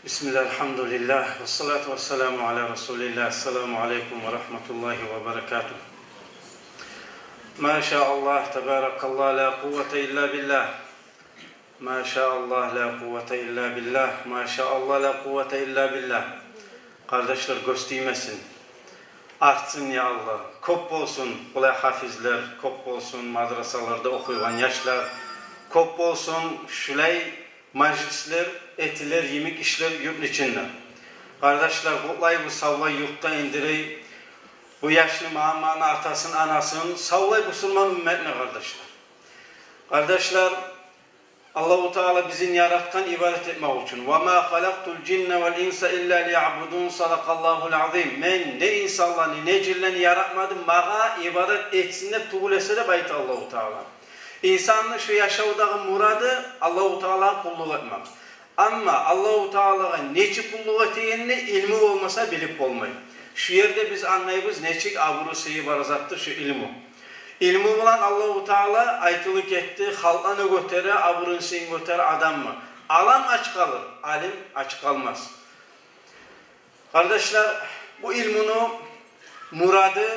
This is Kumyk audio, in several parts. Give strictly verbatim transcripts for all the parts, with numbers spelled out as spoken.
بسم الله، الحمد لله، والصلاة والسلام على رسول الله. السلام عليكم ورحمة الله وبركاته. ما شاء الله، تبارك الله، لا قوة إلا بالله. ما شاء الله، لا قوة إلا بالله. ما شاء الله، لا قوة إلا بالله. Къардашлар, гёз тиймесин. Артсын, я Аллагь. Кёп болсун булай гьафизлер, кёп болсун мадрасаларда охуйгъан яшлар, кёп болсун шулай мажлислер, этилер йимик ишлер юртну ичинде. Къардашлар, къутлайбыз савлай юртда индирей бу яшны, маманы, атасын, анасын, савлай бусурман умметни, къардашлар. Къардашлар, Аллагьу Таала бизин яратгъан ибадат этмек учун. وما خلقت الجن والإنس إلا ليعبدون. صدق الله العظيم. Мен не инсанланы, не жинлени яратмадым магъа ибадат этсин деп тюгюл эсе, деп айта Аллагьу Таала. Инсанны шу яшавдагъы мурады Аллагьу Таалагъа къуллукъ этмек. Амма Аллагьу Таалагъа нечик къуллукъ этегенни илму болмаса билип болмай. Шу ерде биз англайбыз нечик абуру, сыйы бар затдыр шу илму. Илму булан Аллагьу Таала айтылып гетди, халкъланы гётере, абурун, сыйын гётере адамны. Алим ач къалыр, алим ач къалмас. Къардашлар, бу илмуну мурады,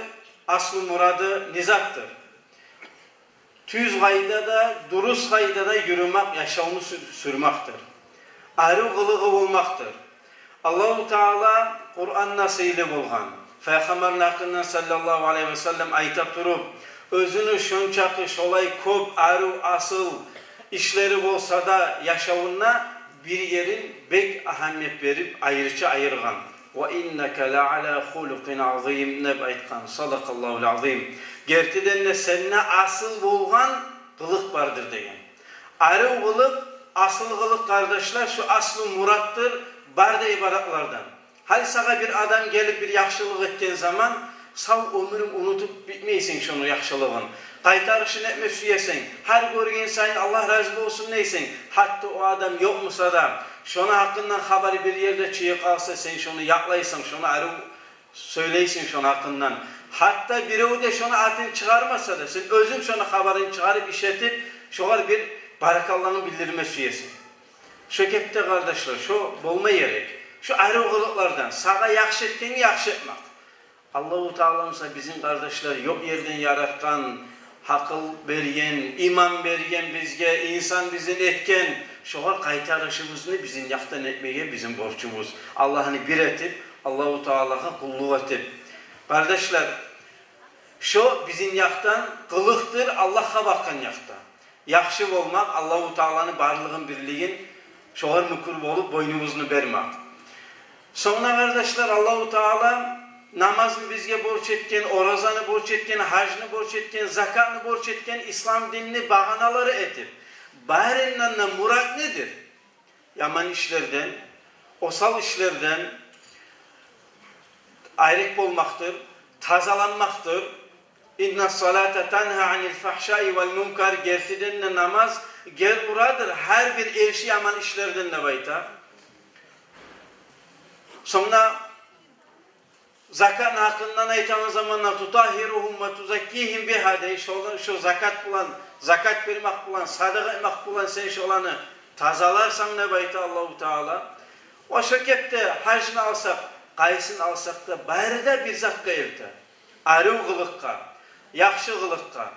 аслу мурады не затдыр? Тюз къайдада, дурус къайдада юрюмек, яшавну сю-, сюрмекдир. Арив къылыгъы болмакъдыр. Аллагьу Таала Къуранда сыйлы болгъан Пайхаммарны гьакъындан, саллаллагьу алайгьи ва саллам, айта туруп, оьзюню шончакъы шолай кёп арив, асыл ишлери болса да, яшавунда бир ерин бек агьамият берип, айрыча айыргъан. وإنك لعلى خلق عظيم деп айтгъан. صدق الله العظيم. Гертиден де сенде асыл болгъан къылыкъ бардыр деген. Арив къылыкъ, асыл къылыкъ, къардашлар, шу аслу муратдыр бары да ибадатлардан. Гьали сагъа бир адам гелип бир яхшылыкъ этген заман, сав оьмюрюнг унутуп битмейсен шону яхшылыгъын. Къайтарышын этме сюесен. Гьар гёрген сайын Аллагь рази болсун дейсен. Гьатта о адам ёкъ буса да, шону гьакъындан хабар бир ерде чыгъып къалса, сен шону якълайсан, шону арив сёйлейсен шону гьакъындан. Гьатта бирев де шону атын чыгъармаса да, сен оьзюнг шону хабарын чыгъарып, иш этип, шогъар бир баракалланы билдирме сюесен. Шо кепде, къардашлар, шо болма герек. Шо арив къылыкълардан, сагъа яхшы этгенге яхшы этмек. Аллагьу Таала буса бизин, къардашлар, ёкъ ерден яратгъан, гьакъыл берген, иман берген бизге, инсан бизин этген. Шогъар къайтарышыбызны бизин якъдан этмеге бизин борчубуз. Аллагьны бир этип, Аллагьу Таалагъа къуллукъ этип. Къардашлар, шо бизин якъдан къылыкъдыр, Аллагьгъа бакъгъан якъда. Яхшы болмакъ, Аллагьу Тааланы барлыгъын, бирлигин, шогъар мюкюр болуп, бойнубузну бермек. Сонг да, къардашлар, Аллагьу Таала намазны бизге борч этген, оразаны борч этген, гьажны борч этген, закатны борч этген, ислам динни багъаналары этип. Барындан да мурат недир? Яман ишлерден, осал ишлерден айрыкъ болмакъдыр, тазаланмакъдыр. إن الصلاة تنهى عن الفحشاء والمنكر. Гертиден де намаз гери урадыр гьар бир эрши, яман ишлерден деп айта. Сонг да закатны гьакъындан айтагъан заманда, تطهرهم وتزكيهم بها дей. Шо, шо закат булан, закат бермек булан, садагъа этмек булан сен шоланы тазаларсан деп айта Аллагьу Таала. Ва шо кепде гьажны алсакъ, къайсын алсакъ да, бары да бир затгъа элте. Арив къылыкъгъа, яхшы къылыкъгъа.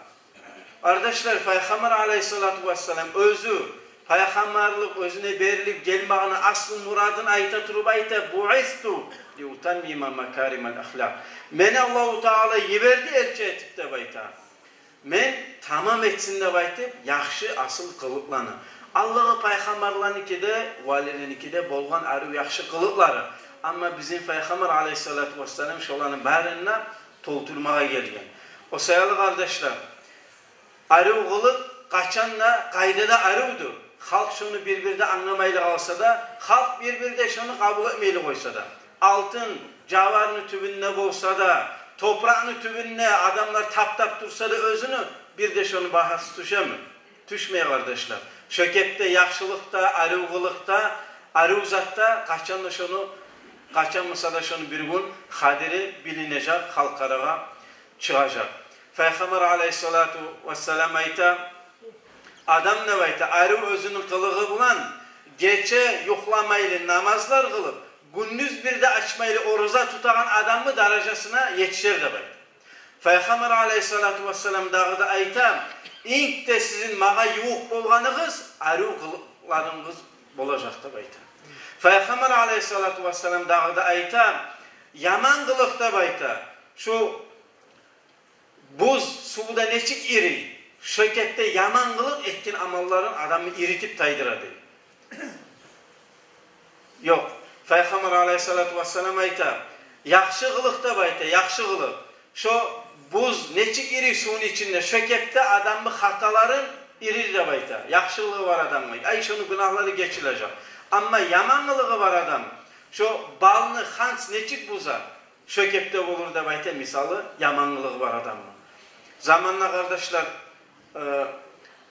Къардашлар, Пайхаммар алайгьиссалату вассалам оьзю, пайхаммарлыкъ оьзюне берилип гелмагъына аслу мурадын айта туруп айта: بعثت لأتمم مكارم الأخلاق. Мени Аллагьу Таала йиберди элчи этип деп айта. Мен тамам этсин деп айтып яхшы, асыл къылыкъланы. Алдагъы пайхаммарланыки де, валилеринике де болгъан арив, яхшы къылыкълары. Амма бизин Пайхаммар алайгьиссалату вассалам шоланы барын да толтурмагъа гелген. О саялы, къардашлар, арив къылыкъ къачан да, къайда да аривдюр. Халкъ шону бир-бирде англамайлы къалса да, халкъ бир-бирде шону къабул этмейли къойса да, алтын жавгьарны тюбюнде болса да, топуракъны тюбюнде адамлар таптап турса да оьзюню, бир де шону багьасы тюшеми? Тюшмей, къардашлар. Шо кепде яхшылыкъ да, арив къылыкъ да, арив зат да, къачан да шону, къачан буса да шону бир гюн къадири билинежек, халкъ арагъа чыгъажакъ. Пайхаммар алайгьиссалату вассалам айта, адам деп айта, арив оьзюню къылыгъы булан гече юхламайлы намазлар къылып, гюндюз бир де ачмайлы ораза тутагъан адамны даражасына етишер деп айта. Пайхаммар алайгьиссалату вассалам дагъы да айта: «Инг де сизин магъа ювукъ болгъаныгъыз арив къылыкъларыгъыз болажакъ», — деп айта. Пайхаммар алайгьиссалату вассалам дагъы да айта: «Яман къылыкъ, — деп айта, — шу буз сувда нечик ирий, шо кепде яман къылыкъ этген амалларын адамны иритип тайдыра», — дей. Ёкъ. Пайхаммар алайгьиссалату вассалам айта: «Яхшы къылыкъ, — деп айта, — яхшы къылыкъ. Шо буз нечик ирий сувну ичинде, шо кепде адамны хаталарын ирир, — деп айта, — яхшы къылыгъы бар адамны. Ай, шону гюнагьлары гечилежек. Амма яман къылыгъы бар адам, шо балны хант нечик буза, шо кепде болур, — деп айта, — мисалы яман къылыгъы бар адамны». Заман да, къардашлар, э,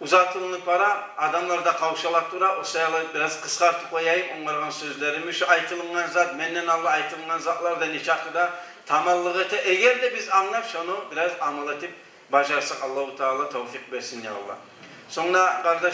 узатылынып бара, адамлар да къавшалап тура, о саялы бираз къысгъартып къояйым онгаргъан сёзлеримни. Шу айтылынгъан зат, менден алда айтылынгъан затлар да нечакъы да таманлыкъ эте, эгер де биз англап, шону бираз амал этип бажарсакъ, Аллагьу Таала тавфикъ берсин, я Аллагь. Сонг да, къардаш,